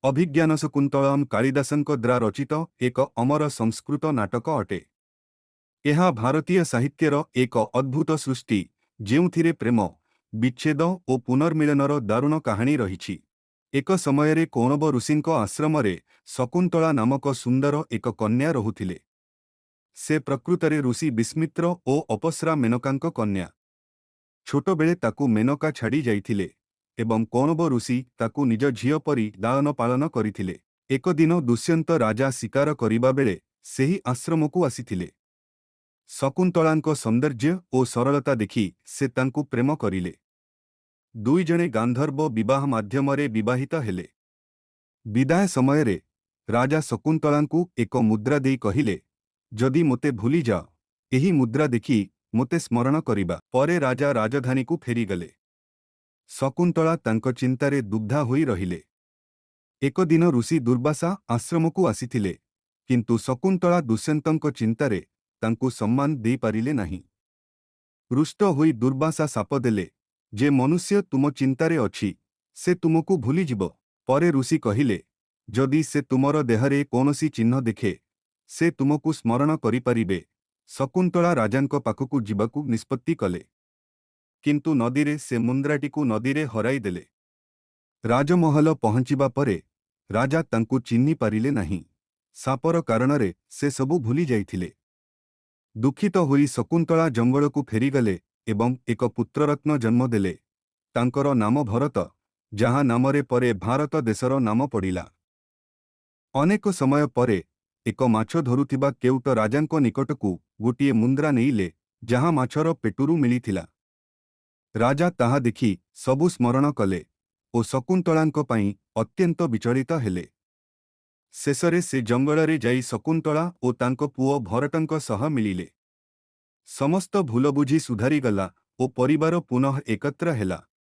ଅଭିଜ୍ଞାନଶକୁନ୍ତଳମ୍ କାଳିଦାସଙ୍କ ଦ୍ୱାରା ରଚିତ ଏକ ଅମର ସଂସ୍କୃତ ନାଟକ ଅଟେ। ଏହା ଭାରତୀୟ ସାହିତ୍ୟର ଏକ ଅଦ୍ଭୁତ ସୃଷ୍ଟି, ଯେଉଁଥିରେ ପ୍ରେମ, ବିଚ୍ଛେଦ ଓ ପୁନର୍ମିଳନର ଦାରୁଣ କାହାଣୀ ରହିଛି। ଏକ ସମୟରେ କଣ୍ୱ ଋଷିଙ୍କ ଆଶ୍ରମରେ ଶକୁନ୍ତଳା ନାମକ ସୁନ୍ଦର ଏକ କନ୍ୟା ରହୁଥିଲେ। ସେ ପ୍ରକୃତରେ ଋଷି ବିସ୍ମିତ୍ର ଓ ଅପସରା ମେନକାଙ୍କ କନ୍ୟା। ଛୋଟବେଳେ ତାକୁ ମେନକା ଛାଡ଼ି ଯାଇଥିଲେ ଏବଂ କଣ୍ୱ ଋଷି ତାକୁ ନିଜ ଝିଅ ପରି ଲାଳନ ପାଳନ କରିଥିଲେ। ଏକ ଦିନ ଦୁଷ୍ୟନ୍ତ ରାଜା ଶିକାର କରିବା ବେଳେ ସେହି ଆଶ୍ରମକୁ ଆସିଥିଲେ। ଶକୁନ୍ତଳାଙ୍କ ସୌନ୍ଦର୍ଯ୍ୟ ଓ ସରଳତା ଦେଖି ସେ ତାଙ୍କୁ ପ୍ରେମ କରିଲେ। ଦୁଇଜଣେ ଗାନ୍ଧର୍ବ ବିବାହ ମାଧ୍ୟମରେ ବିବାହିତ ହେଲେ। ବିଦାୟ ସମୟରେ ରାଜା ଶକୁନ୍ତଳାଙ୍କୁ ଏକ ମୁଦ୍ରା ଦେଇ କହିଲେ, ଯଦି ମୋତେ ଭୁଲିଯାଅ, ଏହି ମୁଦ୍ରା ଦେଖି ମୋତେ ସ୍ମରଣ କରିବା। ପରେ ରାଜା ରାଜଧାନୀକୁ ଫେରିଗଲେ। ଶକୁନ୍ତଳା ତାଙ୍କ ଚିନ୍ତାରେ ଦୁଗ୍ଧା ହୋଇ ରହିଲେ। ଏକ ଦିନ ଋଷି ଦୁର୍ବାସା ଆଶ୍ରମକୁ ଆସିଥିଲେ, କିନ୍ତୁ ଶକୁନ୍ତଳା ଦୁଷ୍ୟନ୍ତଙ୍କ ଚିନ୍ତାରେ ତାଙ୍କୁ ସମ୍ମାନ ଦେଇପାରିଲେ ନାହିଁ। ରୁଷ୍ଟ ହୋଇ ଦୁର୍ବାସା ଶାପ ଦେଲେ ଯେ ମନୁଷ୍ୟ ତୁମ ଚିନ୍ତାରେ ଅଛି, ସେ ତୁମକୁ ଭୁଲିଯିବ। ପରେ ଋଷି କହିଲେ, ଯଦି ସେ ତୁମର ଦେହରେ କୌଣସି ଚିହ୍ନ ଦେଖେ, ସେ ତୁମକୁ ସ୍ମରଣ କରିପାରିବେ। ଶକୁନ୍ତଳା ରାଜାଙ୍କ ପାଖକୁ ଯିବାକୁ ନିଷ୍ପତ୍ତି କଲେ। କିନ୍ତୁ ନଦୀରେ ସେ ମୁଦ୍ରାଟିକୁ ନଦୀରେ ହରାଇଦେଲେ। ରାଜମହଲ ପହଞ୍ଚିବା ପରେ ରାଜା ତାଙ୍କୁ ଚିହ୍ନି ପାରିଲେ ନାହିଁ। ଶାପର କାରଣରେ ସେ ସବୁ ଭୁଲି ଯାଇଥିଲେ। ଦୁଃଖିତ ହୋଇ ଶକୁନ୍ତଳା ଜଙ୍ଗଲକୁ ଫେରିଗଲେ ଏବଂ ଏକ ପୁତ୍ରରତ୍ନ ଜନ୍ମ ଦେଲେ। ତାଙ୍କର ନାମ ଭରତ, ଯାହା ନାମରେ ପରେ ଭାରତ ଦେଶର ନାମ ପଡ଼ିଲା। ଅନେକ ସମୟ ପରେ ଏକ ମାଛ ଧରୁଥିବା କେଉଟ ରାଜାଙ୍କ ନିକଟକୁ ଗୋଟିଏ ମୁଦ୍ରା ନେଇଲେ, ଯାହା ମାଛର ପେଟରୁ ମିଳିଥିଲା। ରାଜା ତାହା ଦେଖି ସବୁ ସ୍ମରଣ କଲେ ଓ ଶକୁନ୍ତଳାଙ୍କ ପାଇଁ ଅତ୍ୟନ୍ତ ବିଚଳିତ ହେଲେ। ଶେଷରେ ସେ ଜଙ୍ଗଲରେ ଯାଇ ଶକୁନ୍ତଳା ଓ ତାଙ୍କ ପୁଅ ଭରତଙ୍କ ସହ ମିଳିଲେ। ସମସ୍ତ ଭୁଲ ବୁଝି ସୁଧାରିଗଲା ଓ ପରିବାର ପୁନଃ ଏକତ୍ର ହେଲା।